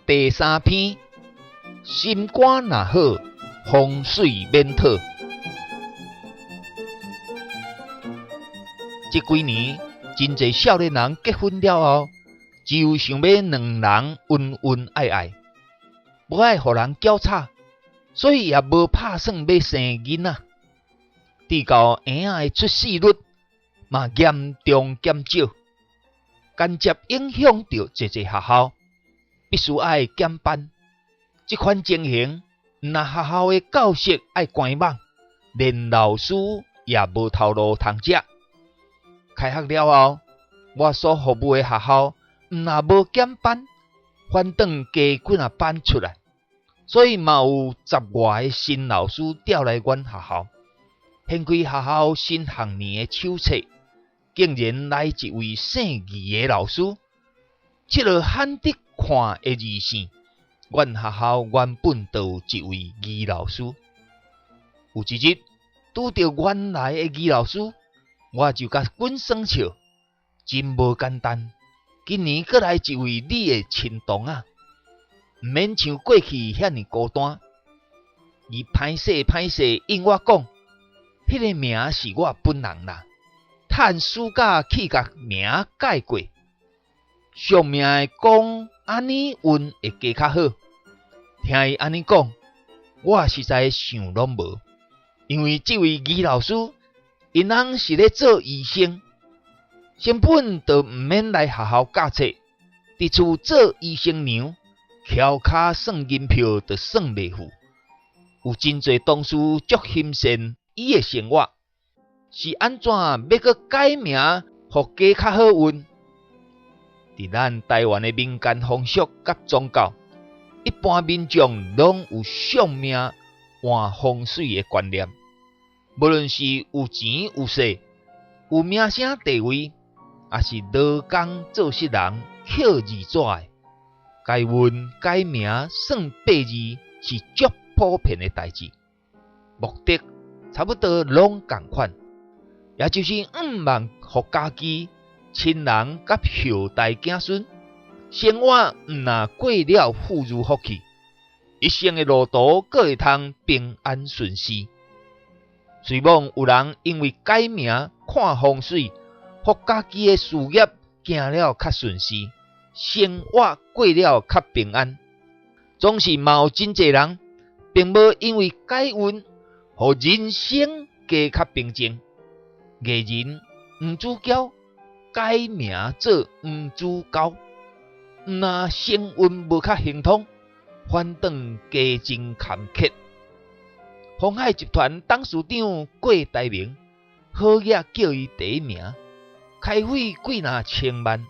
第三篇，心肝若好，風水免討。這幾年，真濟少年人結婚了後，只有想欲兩人恩恩愛愛，無愛予人攪吵，所以也無拍算欲生囡仔。直到嬰仔的出世率嘛嚴重減少，間接影響著濟濟學校，必須愛減班。這款情形，毋但學校的教室愛關網，連老師也無頭路通食。開學了後，我所服務的學校毋但無減班，反轉加幾若班出來，所以嘛有十外个新老師調來阮學校。掀開學校新學年的手冊，竟然來一位姓余的老師，這落罕得看的字姓。阮學校原本就有一位余老師。有一日拄著原來的余老師，我就共滾耍笑，真無簡單。今年閣來一位你的親同仔，毋免像過去遐爾孤單。伊歹勢歹勢應我講，彼个名是我本人啦，趁暑假去共名改過，宿命的講按呢運會加較好。聽伊按呢講，我實在想攏無，因為這位余老師，𪜶翁是咧做醫生，根本就毋免來學校教冊，佇厝做醫生娘，翹跤算銀票就算袂赴。有真濟同事足欣羨伊的生活，是按怎欲閣改名，予加較好運？佇咱台灣的民間風俗佮宗教，一般民眾攏有相命換風水的觀念。無論是有錢有勢、有名聲地位，抑是勞工做事人刻字紙的，改運改名算八字是足普遍的代誌，目的差不多攏仝款，也就是向望予家己、親人佮後代子孫生活毋但過了富裕福氣，一生的路途閣會通平安順遂。雖罔有人因為改名看風水，予家己的事業行了較順遂，生活過了較平安，總是嘛有真濟人並無因為改運，予人生加較平靜。藝人黃子佼改名做黃子佼，毋但生運無較亨通，反轉加真坎坷。鴻海集團董事長郭台銘好額叫伊第一名，開費幾若千萬，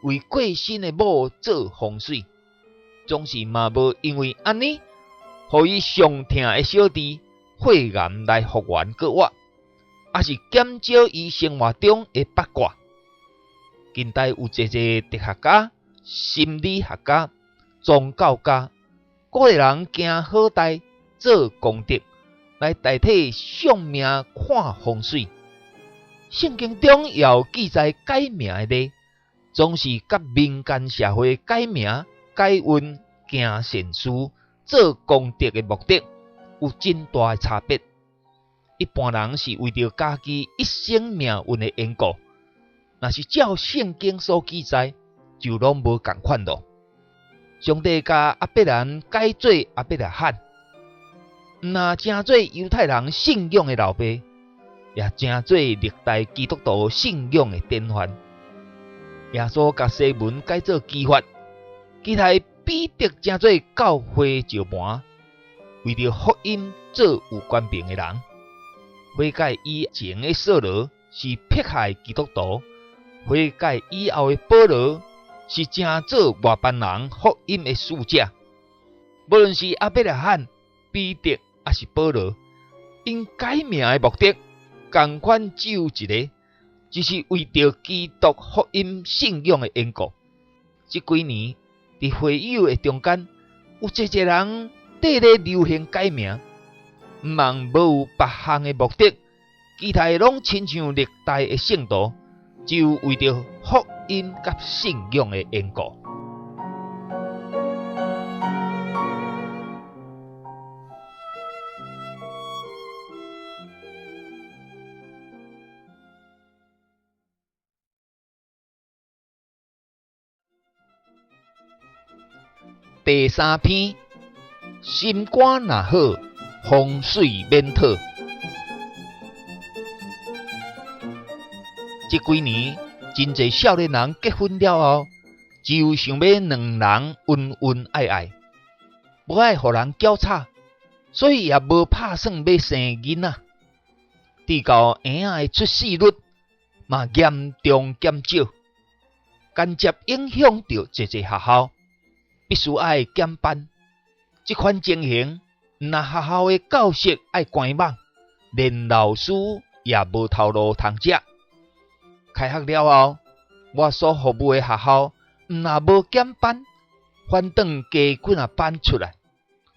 為過身的某做風水，總是嘛無因為按呢，予伊上疼的小弟血癌來復原閣活，抑是減少伊生活中的八卦。近代有濟濟哲學家、心理學家、宗教家，鼓勵人行好代、做功德，來代替相命看風水。聖經中也有記載改名的例，總是佮民間社會改名、改運、行善事、做功德的目的有真大的差別。一般人是為著家己一生命運的緣故，若是照聖經所記載，就攏無仝款囉。上帝共亞伯蘭改做亞伯拉罕，毋但成做猶太人信仰的老爸，也成做歷代基督徒信仰的典範。耶穌共西門改做磯法，期待彼得成做教會石盤，為著福音做有權柄的人。悔改以前的掃羅是迫害基督徒，悔改以後的保羅是成做外邦人福音的使者。無論是亞伯拉罕、彼得，抑是保羅，𪜶改名的目的，仝款只有一个，就是為著基督福音信仰的緣故。這幾年，佇會友的中間，有濟濟人綴咧流行改名，毋望無有別項的目的，其他攏親像歷代的聖徒，只有為著福音佮信仰的緣故。第三篇，心肝若好，風水免討。這幾年，真濟少年人結婚了後，只有想欲兩人恩恩愛愛，無愛予人攪吵，所以也無拍算欲生囡仔。至到嬰仔的出世率嘛嚴重減少，間接影響著濟濟學校，必須愛減班。這款情形，毋但學校的教室愛關網，連老師也無頭路通食。開學了後，我所服務的學校毋但無減班，反轉加幾若班出來，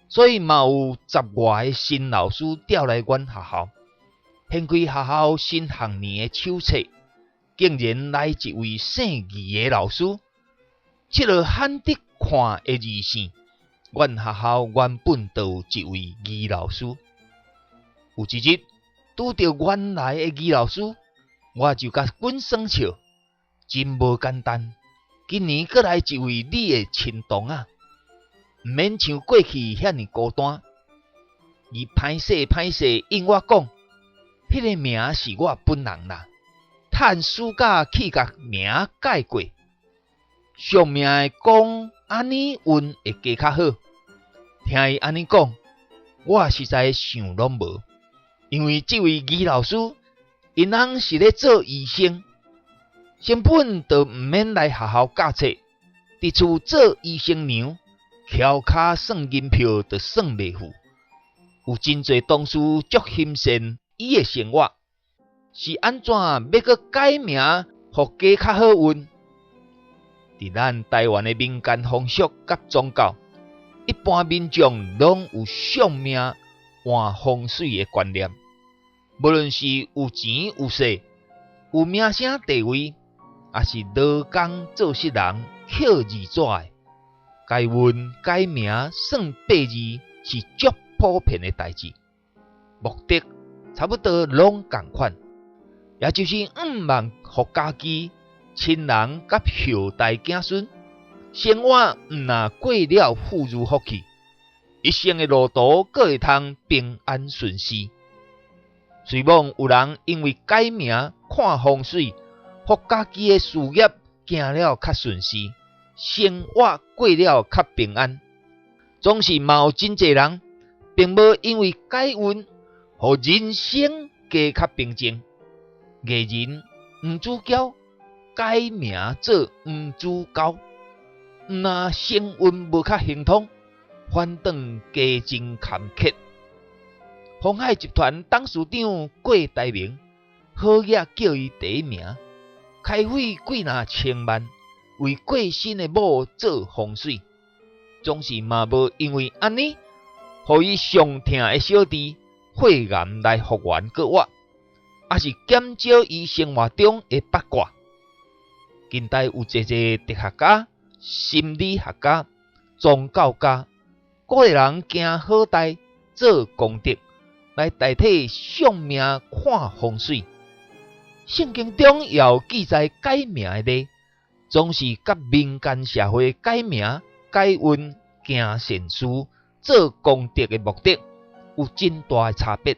所以嘛有十外个新老師調來阮學校。掀開學校新學年的手冊，竟然來一位姓余的老師，這落罕得看的字姓。阮學校原本就有一位余老師。有一日拄著原來的余老師，我就共滾耍笑，真無簡單。今年閣來一位你的親同仔，毋免像過去遐爾孤單。伊歹勢歹勢應我講，彼个名是我本人啦，趁暑假去共名改過，惜命的講按呢運會加較好。聽伊按呢講，我實在想攏無，因為這位余老師，𪜶翁是咧做醫生，根本就毋免來學校教冊，佇厝做醫生娘，翹跤算銀票就算袂赴。有真濟同事足欣羨伊的生活，是按怎欲閣改名，予加較好運？佇咱台灣的民間風俗佮宗教，一般民眾攏有相命換風水的觀念。無論是有錢有勢、有名聲地位，抑是勞工做事人刻字紙的，改運改名算八字是足普遍的代誌，目的差不多攏仝款，也就是向望予家己、親人佮後代子孫生活毋但過了富裕福氣，一生的路途閣會通平安順遂。雖罔有人因為改名看風水，予家己的事業行了較順遂，生活過了較平安，總是嘛有真濟人，並無因為改運，予人生加較平靜。藝人黃子佼改名做黃子佼，毋但生運無較亨通，反轉加真坎坷。鴻海集團董事長郭台銘好額叫伊第一名，開費幾若千萬，為過身的某做風水，總是嘛無因為按呢，予伊上疼的小弟血癌來復原閣活，抑是減少伊生活中的八卦。近代有濟濟哲學家、心理學家、宗教家，鼓勵人行好代、做功德，來代替相命看風水。聖經中也有記載改名的例，總是佮民間社會改名、改運、行善事、做功德的目的有真大的差別。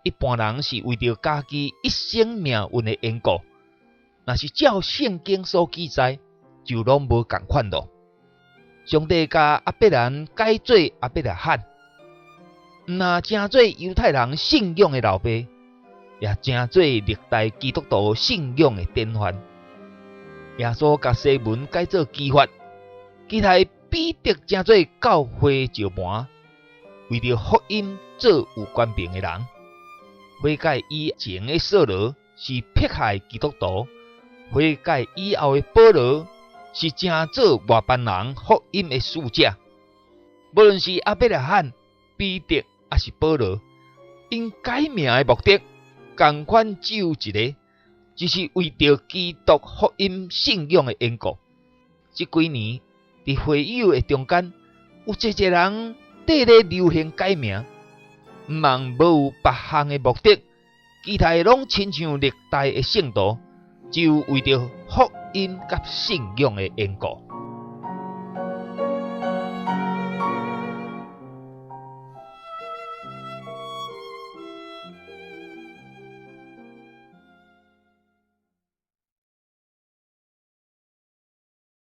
一般人是為著家己一生命運的緣故，若是照聖經所記載，就攏無仝款囉。上帝共亞伯蘭改做亞伯拉罕，毋但成做猶太人信仰的老爸，也成做歷代基督徒信仰的典範。耶穌共西門改做磯法，期待彼得成做教會石盤，為著福音做有權柄的人。悔改以前的掃羅是迫害基督徒，悔改以後的保羅是成做外邦人福音的使者。無論是亞伯拉罕、彼得，抑是保羅，𪜶改名的目的，仝款只有一个，就是為著基督福音信仰的緣故。這幾年，佇會友的中間，有濟濟人綴咧流行改名，毋望無有別項的目的，其他的攏親像歷代的聖徒，只有為著福音佮信仰的緣故。